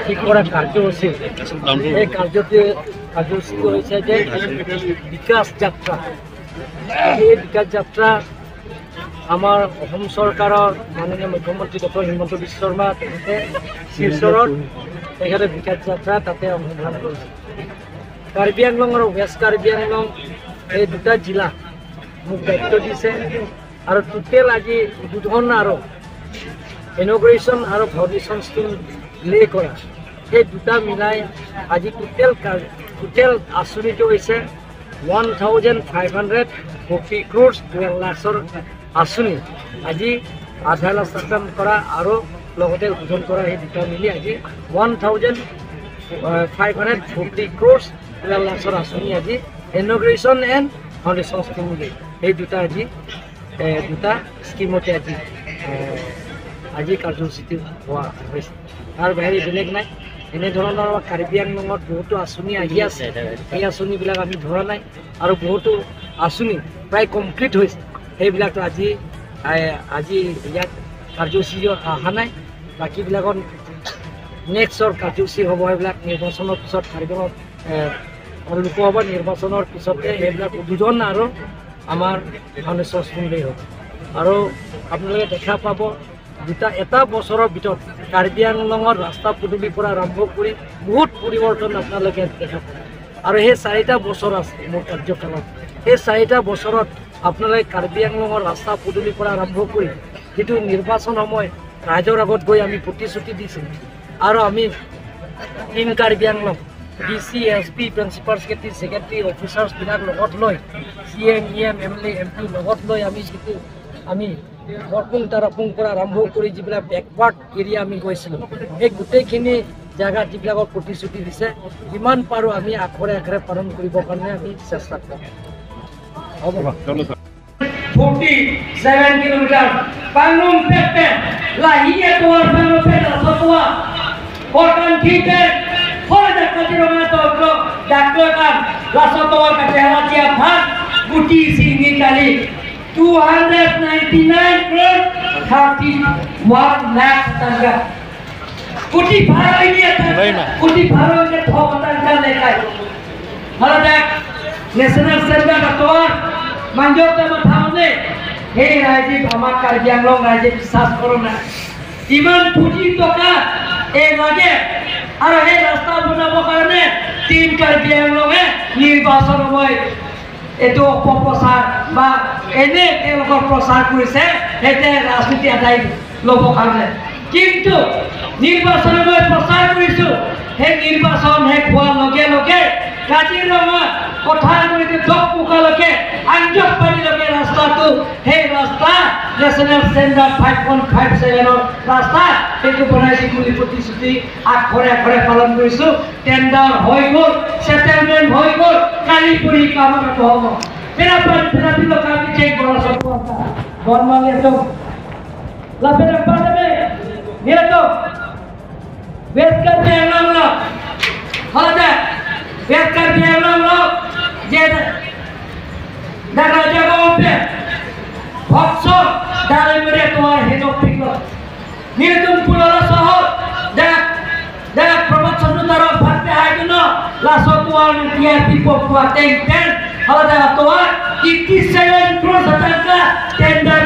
ঠিক কৰা কাৰ্যসূচী, এই কাৰ্যসূচীটো হৈছে যে বিকাশ যাত্ৰা। এই বিকাশ যাত্ৰা আমাৰ অসম চৰকাৰৰ মাননীয় মুখ্যমন্ত্ৰী ডক্টৰ হিমন্ত বিশ্ব শৰ্মা তেখেতে শিলচৰত তেখেতে বিকাশ যাত্ৰা তাতে অংশগ্ৰহণ কৰিছে। কাৰ্বি আংলং আৰু ৱেষ্ট কাৰ্বি আংলং এই দুটা জিলা মোক দায়িত্ব দিছে আৰু টোটেল আজি উদ্বোধন আৰু ইনগ্ৰেশ্যন আৰু ফাউণ্ডেশ্যন ষ্ট'ন লে কৰা সেই দুটা মিলাই আজি টোটেল আঁচনিটো হৈছে 1540 ক্ৰ'ৰ্ছ 12 লাখৰ আঁচনি আজি আধা লাখ স্থাপন কৰা আৰু লগতে উদ্বোধন কৰা সেই দুটা মিলি আজি 1540 ক্ৰ'ৰ্ছ 12 লাখৰ আঁচনি আজি ইনগ্ৰেশ্যন এণ্ড ফাউণ্ডেশ্যন স্কিম এই দুটা আজি দুটা স্কিমতে আজি আজি কাৰ্যসূচীটো হোৱা হৈছে। তাৰ বাহিৰে বেলেগ নাই। এনেধৰণৰ কাৰ্বি আংলঙত বহুতো আঁচনি আহি আছে, সেই আঁচনিবিলাক আমি ধৰা নাই আৰু বহুতো আঁচনি প্ৰায় কমপ্লিট হৈছে, সেইবিলাকতো আজি আজি ইয়াত কাৰ্যসূচী অহা নাই। বাকীবিলাকত নেক্সটৰ কাৰ্যসূচী হ'ব, সেইবিলাক নিৰ্বাচনৰ পিছত কাৰ্বি লোকসভা নিৰ্বাচনৰ পিছতে সেইবিলাক উদ্বোধন আৰু আমাৰ ফাউণ্ডেশ্যন ষ্ট'ন হ'ব। আৰু আপোনালোকে দেখা পাব দুটা এটা বছৰৰ ভিতৰত কাৰ্বি আংলঙৰ ৰাস্তা পদূলিৰ পৰা আৰম্ভ কৰি বহুত পৰিৱৰ্তন আপোনালোকে দেখা পাব। আৰু সেই 4টা বছৰ আছে মোৰ কাৰ্যকালত, সেই 4টা বছৰত আপোনালোকে কাৰ্বি আংলঙৰ ৰাস্তা পদূলিৰ পৰা আৰম্ভ কৰি যিটো নিৰ্বাচন সময় ৰাইজৰ আগত গৈ আমি প্ৰতিশ্ৰুতি দিছিলোঁ আৰু আমি team Karbi Anglong D C S P principal secretary secretary অফিচাৰ্ছবিলাক লগত লৈ C M E M M L A M P লগত লৈ আমি যিটো আমি বৰপুং তাৰাপুং পৰা আৰম্ভ কৰি যিবিলাক বেকৱাৰ্ড এৰিয়া আমি গৈছিলোঁ, সেই গোটেইখিনি জেগাত যিবিলাকৰ প্ৰতিশ্ৰুতি দিছে যিমান পাৰোঁ আমি আখৰে আখৰে পালন কৰিবৰ কাৰণে আমি চেষ্টা কৰিম। হ'ব 47 কিলোমিটাৰ পাংলুং পেপে লাহিয়ে তোৱাৰ পাংলুং পেট সতোৱা বৰকান্থি পেট ফলে কাজিৰঙা তক্ৰ ডাক্তৰ কাম লাসতোৱাৰ কাছে ভাত গুটি চিঙি কালি 299 crore 31 lakh tangga. Kuti bharo ini kuti bharo ini thok tangga lekai. Haladak National Standard atoar manjot ta mathaune hey raiji amar Karbi Anglong raiji বিশ্বাস করো না। ইমান পুঁজি টকা এই লাগে আৰু সেই ৰাস্তা বনাব কাৰণে টিম কাৰ্বি আংলঙে নিৰ্বাচন সময় এইটো অপপ্ৰচাৰ বা এনে তেওঁলোকৰ প্ৰচাৰ কৰিছে সেইতে ৰাজনীতি আদায় ল'ব কাৰণে। কিন্তু নিৰ্বাচন মই প্ৰচাৰ কৰিছোঁ, সেই নিৰ্বাচন শেষ হোৱাৰ লগে লগে কাজিৰঙা পথাৰগুৰিত দকমুখালৈকে আঞ্জপানীলৈকে ৰাস্তাটো, সেই ৰাস্তা নেশ্যনেল ষ্টেণ্ডাৰ্ড 5.57 ৰাস্তা সেইটো বনাই দিম বুলি প্ৰতিশ্ৰুতি আখৰে আখৰে পালন কৰিছোঁ। টেণ্ডাৰ হৈ গ'ল, ছেটেলমেণ্ট হৈ গ'ল, কালি পৰি কাম আৰম্ভ হ'ব। Tender